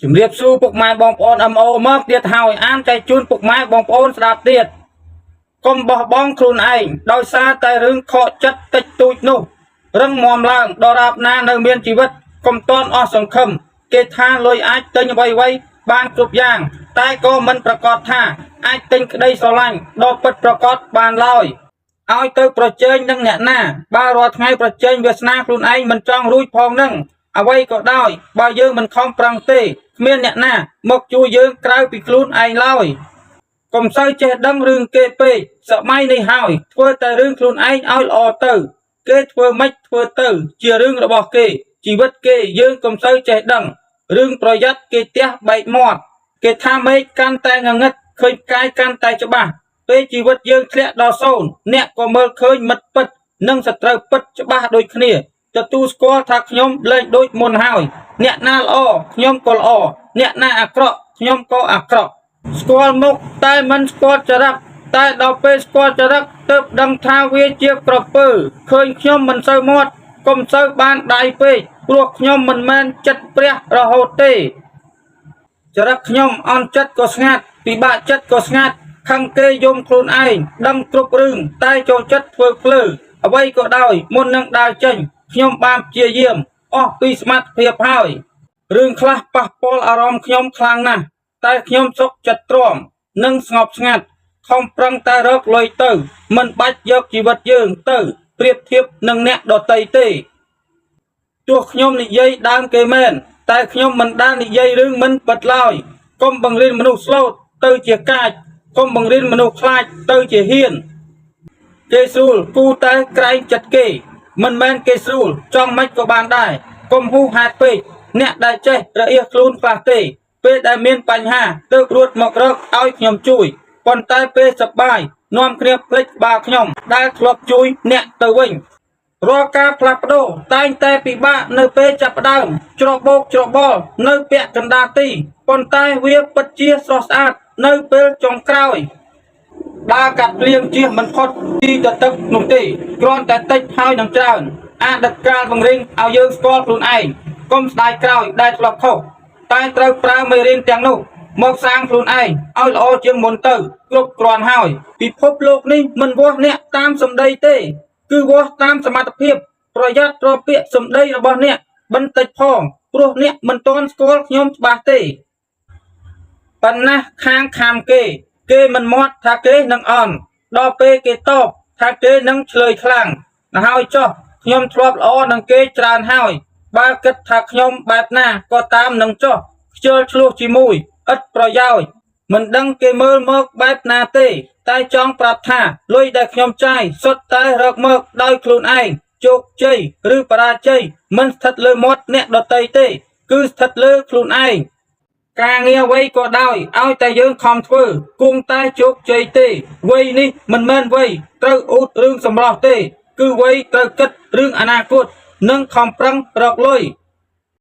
ជំរាបសួរពុកម៉ែបងប្អូន MO មកទៀតហើយអានចែកជូនពុកម៉ែបងប្អូនស្ដាប់ទៀតកុំបោះបង់ខ្លួនឯងដោយសារតែរឿងខកចិត្តតិចតួចនោះរឹងមាំឡើងដរាបណានៅមានជីវិតកុំតន់អស់សង្ឃឹមគេថាលុយអាចទិញអ្វីៗបានគ្រប់យ៉ាង តែក៏មិនប្រកាសថាអាចទិញក្តីស្រឡាញ់ដ៏ពិតប្រាកដបានឡើយ ឲ្យទៅប្រជែងនឹងអ្នកណាបើរាល់ថ្ងៃប្រជែងវាសនាខ្លួនឯងមិនចង់រួចផងនឹងអ្វីក៏ដោយបើយើងមិនខំប្រឹងទេគ្មានអ្នកណាមកជួយយើងក្រៅពីខ្លួនឯងឡើយកុំសូវចេះដឹងរឿងគេពេកសម័យនេះហើយធ្វើតែរឿងខ្លួនឯងឲ្យល្អទៅ គេធ្វើម៉េចធ្វើទៅ ជារឿងរបស់គេជីវិតគេយើងកុំសូវចេះដឹងរឿងប្រយ័ត្នគេទះបែកមាត់គេថាមេឃកាន់តែងងឹតឃើញផ្កាយកាន់តែច្បាស់ ពេលជីវិតយើងធ្លាក់ដល់សូន្យអ្នកក៏មើលឃើញមិត្តពិត និងសត្រូវពិតច្បាស់ដូចគ្នាទទួលស្គាល់ថាខ្ញុំលែងដូចមុនហើយអ្នកណាល្អខ្ញុំក៏ល្អអ្នកណាអាក្រក់ខ្ញុំក៏អាក្រក់ស្គាល់មុខតែមិនស្គាល់ចរិតតែដល់ពេលស្គាល់ចរិតទើបដឹងថាវាជាក្រពើឃើញខ្ញុំមិនសូវមាត់កុំសូវបានដៃពេកព្រោះខ្ញុំមិនមែនចិត្តព្រះរហូតទេ ចរិតខ្ញុំអន់ចិត្តក៏ស្ងាត់ពិបាកចិត្តក៏ស្ងាត់ខឹងគេយំខ្លួនឯងដឹងគ្រប់រឿងតែចូលចិត្តធ្វើភ្លើអ្វីក៏ដោយមុននឹងដើរចេញខ្ញុំបានព្យាយាមអស់ពីសមត្ថភាពហើយរឿងខ្លះប៉ះពាល់អារម្មណ៍ខ្ញុំខ្លាំងណាស់តែខ្ញុំសុខចិត្តទ្រាំនិងស្ងប់ស្ងាត់ខំប្រឹងតែរកលុយទៅ មិនបាច់យកជីវិតយើងទៅប្រៀបធៀបនឹងអ្នកដទៃទេ ទោះខ្ញុំនិយាយដើមគេមែនតែខ្ញុំមិនដែលនិយាយរឿងមិនពិតឡើយកុំបង្រៀនមនុស្សស្លូតទៅជាកាចកុំបង្រៀនមនុស្សខ្លាចទៅជាហ៊ានគេស្រួលគូតែក្រែងចិត្តគេ មិនមែនគេស្រួលចង់ម៉េចក៏បានដែរកុំហ៊ូហេតុពេកអ្នកដែលចេះរអៀសខ្លួនខ្លះទេ ពេលដែលមានបញ្ហាទើបរត់មករកឲ្យខ្ញុំជួយប៉ុន្តែពេលសប្បាយនាំគ្នាភ្លេចក្បាលខ្ញុំដែលធ្លាប់ជួយអ្នកទៅវិញ រាល់ការផ្លាស់ប្ដូរតែងតែពិបាកនៅពេលចាប់ផ្ដើមច្របូកច្របល់នៅពាក់កណ្ដាលទីប៉ុន្តែវាពិតជាស្រស់ស្អាតនៅពេលចុងក្រោយដើរកាត់ភ្លៀងជៀសមិនផុតទីទៅទឹកនោះទេគ្រាន់តែតិចហើយនឹងច្រើនអតីតកាលបង្រៀនឲ្យយើងស្គាល់ខ្លួនឯងកុំស្ដាយក្រោយដែលធ្លាប់ខុសតែត្រូវប្រើមេរៀនទាំងនោះមកសាងខ្លួនឯងឲ្យល្អជាងមុនទៅគ្រប់គ្រាន់ហើយពិភពលោកនេះមិនវាស់អ្នកតាមសម្ដីទេ គឺវាស់តាមសមត្ថភាពប្រយ័ត្នរកពាក្យសម្ដីរបស់អ្នកបន្តិចផងព្រោះអ្នកមិនទាន់ស្គាល់ខ្ញុំច្បាស់ទេប៉ុណ្ណាខាងខាំគេ គេមិនមាត់ថាគេនឹងអន់ដល់ពេលគេតបថាគេនឹងឆ្លើយខ្លាំងណាហើយចុះខ្ញុំធ្លាប់ល្អនឹងគេច្រើនហើយបើគិតថាខ្ញុំបែបណាក៏តាមនឹងចុះខ្ជិលឆ្លោះជាមួយឥតប្រយោជន៍មិនដឹងគេមើលមកបែបណាទេ តែចង់ប្រាប់ថាលុយដែលខ្ញុំចាយសុទ្ធតែរកមកដោយខ្លួនឯងជោគជ័យឬបរាជ័យមិនស្ថិតលើមាត់អ្នកដទៃទេ គឺស្ថិតលើខ្លួនឯងការងារអ្វីក៏ដោយឲ្យតែយើងខំធ្វើគង់តែជោគជ័យទេវ័យនេះមិនមែនវ័យត្រូវអួតរឿងសម្រស់ទេ គឺវ័យត្រូវគិតរឿងអនាគតនិងខំប្រឹងរកលុយ